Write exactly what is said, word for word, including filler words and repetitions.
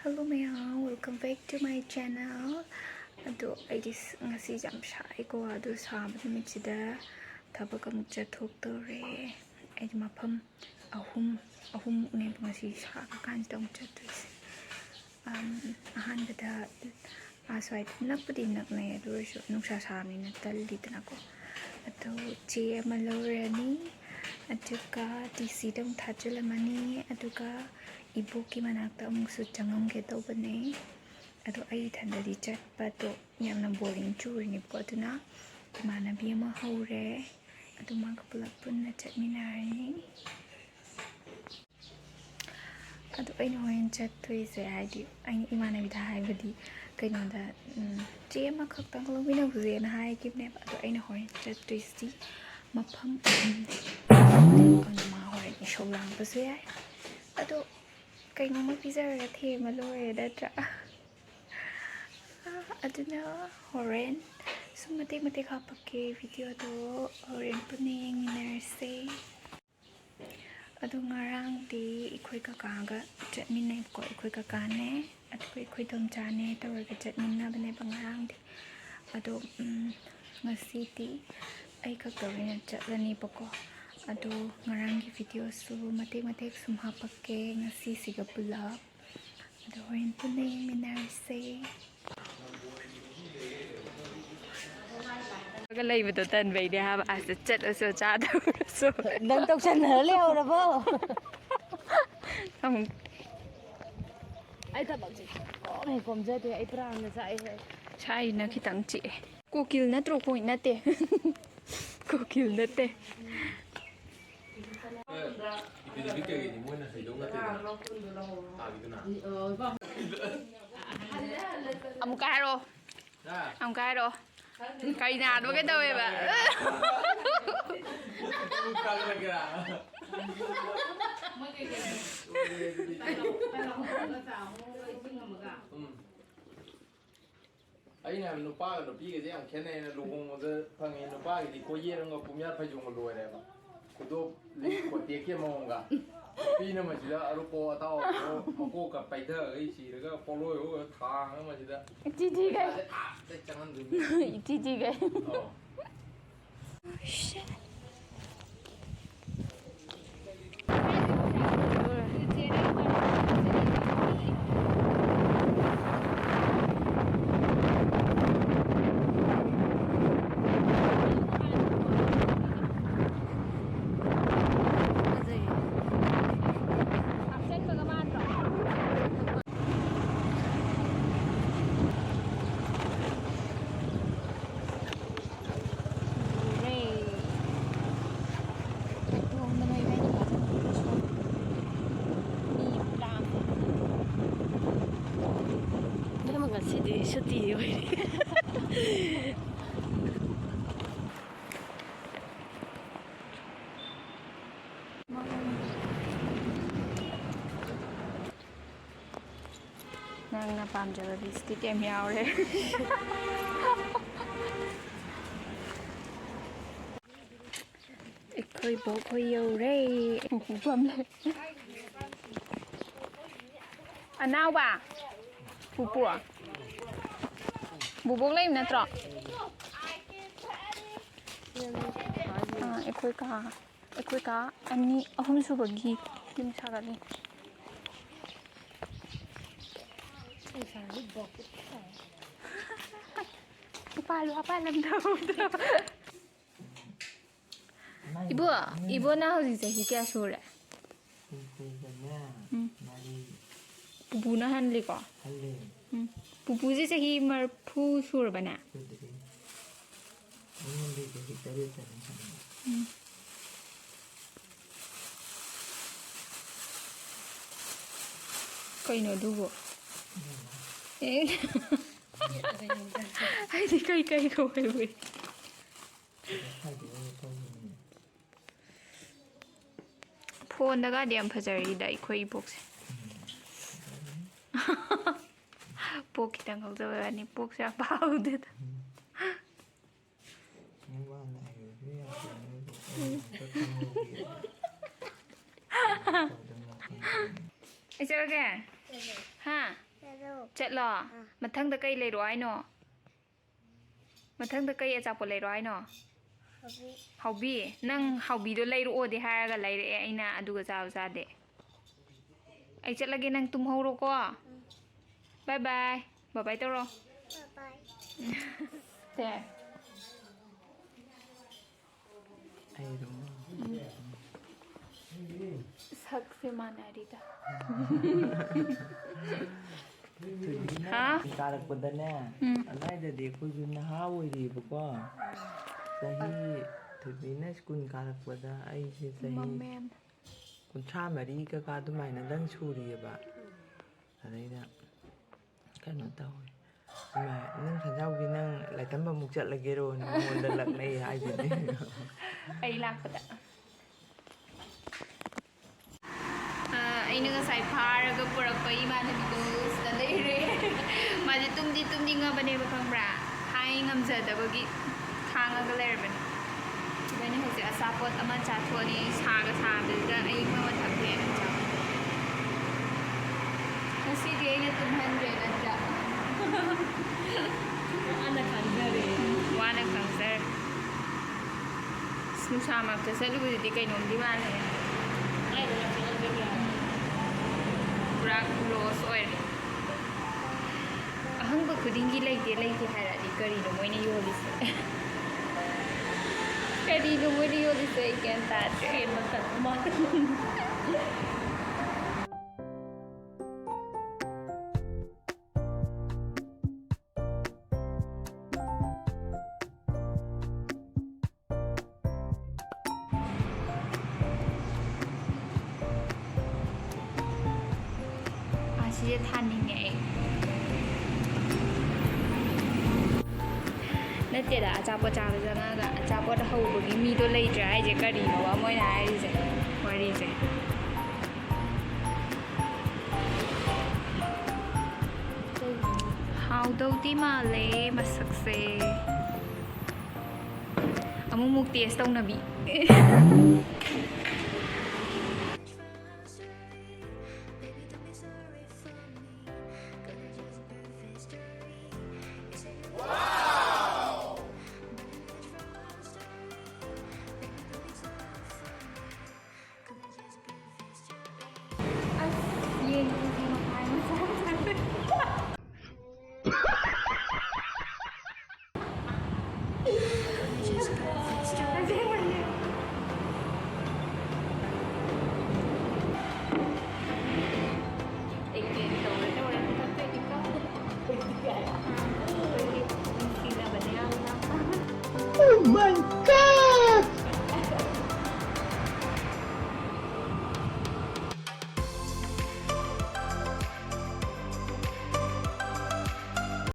Hello ꯃꯌꯥꯝ, welcome back to my channel. ꯑꯗꯣ ꯑꯩꯗꯤ ꯉꯁꯤ ꯌꯥꯝ ꯁꯥꯏꯀꯣ, ꯑꯗꯨ ꯁꯥꯕ ꯅꯨꯃꯤꯠꯁꯤꯗ ꯊꯕꯛ ꯑꯃꯨꯛ ꯆꯠꯊꯣꯛꯇꯧꯔꯦ꯫ ꯑꯩꯗꯤ ꯃꯐꯝ ꯑꯍꯨꯝ ꯑꯍꯨꯝꯃꯨꯛꯅꯦꯕ ꯉꯁꯤ ꯁꯥꯔꯀꯥꯟꯁꯤꯗ ꯑꯃꯨꯛ ꯆꯠꯇꯣꯏꯁꯦ꯫ ꯑꯍꯥꯟꯕꯗ ꯑꯁ꯭ꯋꯥꯏꯗ ꯅꯛꯄꯨꯗꯤ ꯅꯛꯅꯩ, ꯑꯗꯨ ꯑꯣꯏꯔꯁꯨ ꯅꯨꯡꯁꯥ ꯁꯥꯕꯅꯤꯅ ꯇꯜꯂꯤꯗꯅꯀꯣ꯫ ꯑꯗꯣ ꯆꯦ ꯑꯃ ꯂꯧꯔꯅꯤ, ꯑꯗꯨꯒ ꯗꯤ ꯁꯤꯗ ꯑꯃꯨꯛ ꯊꯥꯖꯤꯜꯂꯝꯃꯅꯤ, ꯑꯗꯨꯒ ꯏꯕꯣꯛꯀꯤ ꯃꯅꯥꯛꯇ ꯑꯃꯨꯛꯁꯨ ꯆꯪꯉꯝꯒꯦ ꯇꯧꯕꯅꯦ꯫ ꯑꯗꯣ ꯑꯩ ꯏꯊꯟꯗꯗꯤ ꯆꯠꯄꯗꯣ ꯌꯥꯝꯅ ꯕꯣꯔꯤꯡ ꯆꯨꯔꯅꯦꯕꯀꯣ, ꯑꯗꯨꯅ ꯏꯃꯥꯟꯅꯕꯤ ꯑꯃ ꯍꯧꯔꯦ, ꯑꯗꯨ ꯃꯥꯒ ꯄꯨꯂꯞ ꯄꯨꯟꯅ ꯆꯠꯃꯤꯟꯅꯔꯅꯤ꯫ ꯑꯗꯣ ꯑꯩꯅ ꯍꯣꯔꯦꯟ ꯆꯠꯇꯣꯏꯁꯦ, ꯍꯥꯏꯗꯤ ꯑꯩꯅ ꯏꯃꯥꯟꯅꯕꯤꯗ ꯍꯥꯏꯕꯗꯤ ꯀꯩꯅꯣꯗ, ꯎꯝ, ꯆꯦ ꯑꯃꯈꯛꯇꯪ ꯂꯧꯃꯤꯟꯅꯧꯁꯦꯅ ꯍꯥꯏꯈꯤꯕꯅꯦꯕ꯫ ꯑꯗꯣ ꯑꯩꯅ ꯍꯣꯔꯦꯟ ꯆꯠꯇꯣꯏꯁꯤ ꯃꯐꯝ ꯑꯍꯨꯝꯅꯦ꯫ ꯑꯗꯨꯅ ꯃꯥ ꯍꯣꯔꯦꯟ ꯏꯁꯧ ꯂꯥꯡꯕꯁꯨ ꯌꯥꯏ꯫ ꯑꯗꯣ ꯀꯩꯅꯣꯝꯃ ꯄꯤꯖꯔꯒ ꯊꯦꯝꯃ ꯂꯣꯏꯔꯦ ꯅꯠꯇ꯭ꯔꯥ? ꯑꯗꯨꯅ ꯍꯣꯔꯦꯟ ꯁꯨꯝ ꯃꯇꯦꯛ ꯃꯇꯦꯛ ꯍꯥꯞꯄꯛꯀꯦ ꯚꯤꯗꯤꯑꯣꯗꯣ, ꯍꯣꯔꯦꯟ ꯄꯨꯟꯅ ꯌꯦꯡꯃꯤꯟꯅꯔꯁꯦ꯫ ꯑꯗꯣ ꯉꯔꯥꯡꯗꯤ ꯑꯩꯈꯣꯏ ꯀꯀꯥꯒ ꯆꯠꯃꯤꯟꯅꯩꯀꯣ, ꯑꯩꯈꯣꯏ ꯀꯀꯥꯅꯦ ꯑꯗꯨꯒ ꯑꯩꯈꯣꯏ ꯗꯣꯝꯆꯥꯅꯦ ꯇꯧꯔꯒ ꯆꯠꯃꯤꯟꯅꯕꯅꯦꯕ ꯉꯔꯥꯡꯗꯤ꯫ ꯑꯗꯣ ꯎꯝ, ꯉꯁꯤꯗꯤ ꯑꯩ ꯈꯛꯇ ꯑꯣꯏꯅ ꯆꯠꯂꯅꯦꯕꯀꯣ꯫ ꯑꯗꯣ ꯉꯔꯥꯡꯒꯤ ꯚꯤꯗꯤꯑꯣꯁꯨ ꯃꯇꯦꯛ ꯃꯇꯦꯛ ꯁꯨꯝ ꯍꯥꯞꯄꯛꯀꯦ ꯉꯁꯤꯁꯤꯒ ꯄꯨꯂꯞ꯫ ꯑꯗꯣ ꯍꯣꯔꯦꯟ ꯄꯨꯟꯅ ꯌꯦꯡꯃꯤꯟꯅꯔꯁꯦ꯫ ꯂꯩꯕꯗꯣ ꯇꯟꯕꯩꯅꯦ ꯍꯥꯏꯕ꯫ ꯑꯁ, ꯆꯠꯂꯁꯨ ꯆꯥꯗꯕꯁꯨ꯫ ꯅꯪ ꯇꯧꯁꯟꯅꯔ ꯂꯩꯍꯧꯔꯕꯣ? ꯑꯃꯨꯛ ꯑꯩ ꯊꯕꯛꯁꯦ ꯀꯣꯝ ꯍꯦꯛ ꯀꯣꯝꯖꯗꯦ, ꯑꯩ ꯄ꯭ꯔꯥꯟꯅ ꯆꯥꯛꯑꯦ꯫ ꯁꯥꯏꯅ ꯈꯤꯇꯪ ꯆꯤꯛꯑꯦ꯫ ꯀꯣꯀꯤꯜ ꯅꯠꯇ꯭ꯔꯣ? ꯀꯣꯏ ꯅꯠꯇꯦ꯫ ꯀꯣꯀꯤꯜ ꯅꯠꯇꯦ꯫ ꯏꯄꯤꯗꯦꯃꯤꯛ ꯀꯩꯀꯩꯗꯤ ꯃꯣꯏꯅ ꯍꯩꯗꯧ ꯅꯠꯇꯦꯗꯅ, ꯊꯥꯒꯤꯗꯨꯅ꯫ ꯑꯃꯨꯛꯀ ꯍꯥꯏꯔꯛꯑꯣ꯫ ꯍꯥ? ꯑꯃꯨꯛꯀ ꯍꯥꯏꯔꯛꯑꯣ꯫ ꯀꯩꯅꯥꯗꯣ ꯀꯩꯗꯧꯋꯦꯕ? ꯀꯥꯒꯠꯂꯒꯦꯔꯥ? ꯎꯝ꯫ ꯑꯩꯅ ꯍꯥꯏꯕ ꯅꯨꯄꯥꯒ ꯅꯨꯄꯤꯒꯁꯦ ꯌꯥꯝ ꯈꯦꯠꯅꯩꯅ, ꯂꯨꯍꯣꯡꯕꯗ ꯐꯪꯉꯤ ꯅꯨꯄꯥꯒꯤꯗꯤ ꯀꯣꯌꯦꯠ ꯑꯃꯒ ꯄꯨꯝꯌꯥꯠ ꯐꯩꯖꯣꯝꯒ ꯂꯣꯏꯔꯦꯕ꯫ ꯈꯨꯗꯣꯞ ꯂꯤꯛ ꯀꯣꯇꯦꯛꯀꯤ ꯃꯑꯣꯡꯒ꯫ ꯅꯨꯄꯤꯅ ꯃꯁꯤꯗ ꯑꯔꯨꯞꯄ ꯑꯇꯥꯎ ꯃꯀꯣꯛꯀ ꯄꯩꯊꯈꯩ ꯁꯤꯔꯒ ꯄꯣꯠꯂꯣꯏ ꯊꯥꯡꯉ ꯃꯁꯤꯗ ꯏꯊꯤ ꯊꯤꯒꯩ꯫ ꯆꯪꯍꯟꯗꯣꯏꯅꯤ꯫ ꯏꯊꯤ ꯊꯤꯒꯩ꯫ ꯑꯣ꯫ ꯏꯕꯦꯝꯃ, ꯉꯁꯤꯗꯤ ꯁꯨꯇꯤ ꯑꯣꯏꯔꯦ꯫ ꯅꯪꯅ ꯄꯥꯝꯖꯕ ꯂꯤꯞꯁꯇꯤꯛ ꯌꯥꯝ ꯌꯥꯎꯔꯦ꯫ ꯑꯩꯈꯣꯏ ꯕꯣꯛ ꯍꯣꯏ ꯌꯧꯔꯦ꯫ ꯄꯨꯄꯨ ꯐꯝꯂꯦ꯫ ꯑꯅꯥꯎꯕ꯫ ꯄꯨꯄꯨ꯫ ꯕꯨꯕꯣꯛ ꯂꯩꯕ ꯅꯠꯇ꯭ꯔꯣ? ꯑꯥ, ꯑꯩꯈꯣꯏ ꯀꯥ꯫ ꯑꯩꯈꯣꯏ ꯀꯥ ꯑꯅꯤ, ꯑꯍꯨꯝ ꯁꯨꯕꯒꯤ ꯌꯨꯝ ꯁꯥꯒꯠꯂꯤ꯫ ꯎꯄꯥꯜ ꯋꯥꯄꯥꯜ ꯑꯝ ꯇꯧꯗ꯭ꯔꯣ? ꯏꯕꯣ, ꯏꯕꯣꯅ ꯍꯧꯖꯤꯛ ꯆꯍꯤ ꯀꯌꯥ ꯁꯨꯔꯦ? ꯍꯨꯝꯐꯨꯒꯅꯦ, ꯎꯝ꯫ ꯃꯔꯤ꯫ ꯄꯨꯄꯨꯅ ꯍꯜꯂꯤꯀꯣ? ꯍꯜꯂꯦ꯫ ꯎꯝ꯫ ꯄꯨꯄꯨꯁꯦ ꯆꯍꯤ ꯃꯔꯐꯨ ꯁꯨꯔꯕꯅꯦ? ꯁꯨꯗ꯭ꯔꯤ꯫ ꯑꯩꯉꯣꯟꯗꯒꯤ ꯆꯍꯤ ꯇꯔꯦꯠꯇꯅꯤ ꯍꯟꯕ꯫ ꯎꯝ꯫ ꯀꯩꯅꯣ ꯑꯗꯨꯕꯨ? ꯎꯝ꯫ ꯑꯦ꯫ ꯑꯩꯗꯤ ꯀꯩ, ꯀꯩ ꯀꯧ ꯍꯥꯏꯕ? ꯐꯣꯟꯗꯒꯗꯤ ꯌꯥꯝ ꯐꯖꯔꯤꯗ ꯑꯩꯈꯣꯏ ꯏꯕꯣꯛꯁꯦ꯫ ꯄꯣꯛ ꯈꯤꯇꯪ ꯉꯧꯖꯕ ꯋꯥꯅꯤ, ꯄꯣꯛꯁꯨ ꯌꯥꯝ ꯐꯥꯎꯗꯦꯗ꯫ ꯅꯪ ꯋꯥ ꯉꯥꯡꯉꯤꯗꯨ ꯌꯥꯗꯦ, ꯅꯣꯏꯕꯨ ꯑꯩꯅ ꯑꯝꯇ ꯈꯪꯍꯧꯒꯦ꯫ ꯑꯩ ꯆꯠꯂꯒꯦ꯫ ꯍꯥ? ꯆꯠꯂꯣ꯫ ꯃꯊꯪꯗ ꯀꯩ ꯂꯩꯔꯛꯑꯣ ꯍꯥꯏꯅꯣ? ꯃꯊꯪꯗ ꯀꯩ ꯑꯆꯥꯄꯣꯠ ꯂꯩꯔꯛꯑꯣ ꯍꯥꯏꯅꯣ? ꯍꯥꯎꯕꯤ꯫ ꯅꯪ ꯍꯥꯎꯕꯤꯗꯣ ꯂꯩꯔꯛꯑꯣꯗꯤ ꯍꯥꯏꯔꯒ ꯂꯩꯔꯛꯑꯦ ꯑꯩꯅ, ꯑꯗꯨꯒ ꯆꯥꯕ ꯆꯥꯗꯦ꯫ ꯑꯩ ꯆꯠꯂꯒꯦ, ꯅꯪ ꯇꯨꯝꯍꯧꯔꯣꯀꯣ꯫ ꯕꯥꯏ ꯕꯥꯏ꯫ ꯕꯥꯏ ꯕꯥꯏ ꯇꯧꯔꯣ꯫ ꯕꯥꯏ ꯕꯥꯏ꯫ ꯁꯦ꯫ ꯑꯩꯔꯣ? ꯁꯛꯁꯦ ꯃꯥꯟꯅꯔꯤꯗ꯫ ꯍꯥ? ꯀꯥꯔꯛꯄꯗꯅꯦ, ꯎꯝ꯫ ꯑꯗꯥꯏꯗꯗꯤ ꯑꯩꯈꯣꯏꯁꯨ ꯅꯍꯥ ꯑꯣꯏꯔꯤꯕꯀꯣ꯫ ꯆꯍꯤ, ꯊꯣꯏꯕꯤꯅ ꯁ꯭ꯀꯨꯜ ꯀꯥꯔꯛꯄꯗ ꯑꯩꯁꯦ ꯆꯍꯤ ꯃꯃꯦꯟ꯫ ꯀꯨꯟꯊ꯭ꯔꯥ ꯃꯔꯤ ꯀꯀꯥ ꯑꯗꯨꯃꯥꯏꯅꯗꯪ ꯁꯨꯔꯤꯑꯕ꯫ ꯑꯗꯩꯗ ꯀꯩꯅꯣ ꯇꯧꯋꯦ꯫ ꯏꯃꯥ, "ꯅꯪ ꯁꯟꯖꯥꯎꯕꯤ, ꯅꯪ ꯂꯥꯏꯇꯝꯕ ꯑꯃꯨꯛ ꯆꯠꯂꯒꯦꯔꯣ?" ꯅꯉꯣꯟꯗ ꯂꯛꯅꯩ ꯍꯥꯏꯁꯤꯅꯤ꯫ ꯑꯩ ꯂꯥꯛꯄꯗ꯫ ꯑ, ꯑꯩꯅ ꯉꯁꯥꯏ ꯐꯥꯔꯒ ꯄꯨꯔꯛꯄ ꯏꯃꯥꯟꯅꯕꯤꯗꯣ ꯁꯤꯗ ꯂꯩꯔꯦ꯫ ꯃꯥꯁꯦ ꯇꯨꯝꯗꯤ ꯇꯨꯝꯅꯤꯡꯉꯕꯅꯦꯕ, ꯈꯪꯕ꯭ꯔꯥ? ꯍꯥꯏ ꯉꯝꯖꯗꯕꯒꯤ ꯈꯥꯡꯉꯒ ꯂꯩꯔꯕꯅꯦ꯫ ꯑꯗꯨꯅ ꯍꯧꯖꯤꯛ ꯑꯆꯥꯄꯣꯠ ꯑꯃ ꯆꯥꯊꯣꯛꯑꯅꯤ, ꯁꯥꯒ ꯁꯥꯕꯗꯨꯗ ꯑꯏꯪꯕ ꯑꯃ ꯊꯛꯀꯦꯅ ꯆꯥꯕ꯫ ꯉꯁꯤꯗꯤ ꯑꯩꯅ ꯇꯨꯝꯍꯟꯗ꯭ꯔꯦ ꯅꯠꯇ꯭ꯔꯥ? ꯋꯥꯅ ꯈꯥꯡꯖꯔꯦ꯫ ꯋꯥꯅ ꯈꯥꯡꯖꯔꯦ꯫ ꯑꯁ, ꯅꯨꯡꯁꯥ ꯃꯔꯛꯇ ꯆꯠꯂꯨꯕꯗꯨꯗꯤ ꯀꯩꯅꯣꯝꯗꯤ ꯃꯥꯜꯂꯦ꯫ ꯄꯨꯔꯥ ꯂꯣꯁ ꯑꯣꯏꯔꯦ꯫ ꯑꯍꯪꯕ ꯈꯨꯗꯤꯡꯒꯤ ꯂꯩꯇꯦ, ꯂꯩꯇꯦ ꯍꯥꯏꯔꯛꯑꯗꯤ ꯀꯔꯤꯅꯣ ꯃꯣꯏꯅ ꯌꯣꯜꯂꯤꯁꯦ? ꯀꯔꯤꯅꯣ ꯃꯣꯏꯅ ꯌꯣꯜꯂꯤꯁꯦ? ꯑꯩ ꯒ꯭ꯌꯥꯟ ꯇꯥꯗ꯭ꯔꯦ꯫ ꯁꯦꯝꯕ ꯇꯟꯕ ꯃꯥꯜꯂꯦ꯫ ꯑꯁꯤꯁꯦ ꯊꯥꯅꯤꯡꯉꯦ ꯑꯩ꯫ ꯅꯠꯇꯦꯗ, ꯑꯆꯥꯄꯣꯠ ꯆꯥꯕ ꯆꯪꯉꯒ ꯑꯆꯥꯄꯣꯠ ꯍꯧꯕꯒꯤ ꯃꯤꯗꯣ ꯂꯩꯇ꯭ꯔꯦ ꯍꯥꯏꯁꯦ ꯀꯔꯤꯅꯣꯕ ꯃꯣꯏꯅ ꯍꯥꯏꯔꯤꯁꯦ? ꯋꯥꯔꯤꯁꯦ꯫ ꯍꯥꯎꯗꯧꯗꯤ ꯃꯥꯜꯂꯦ ꯃꯁꯛꯁꯦ꯫ ꯑꯃꯨꯛꯃꯨꯛ ꯇꯦꯁ ꯇꯧꯅꯕꯤ꯫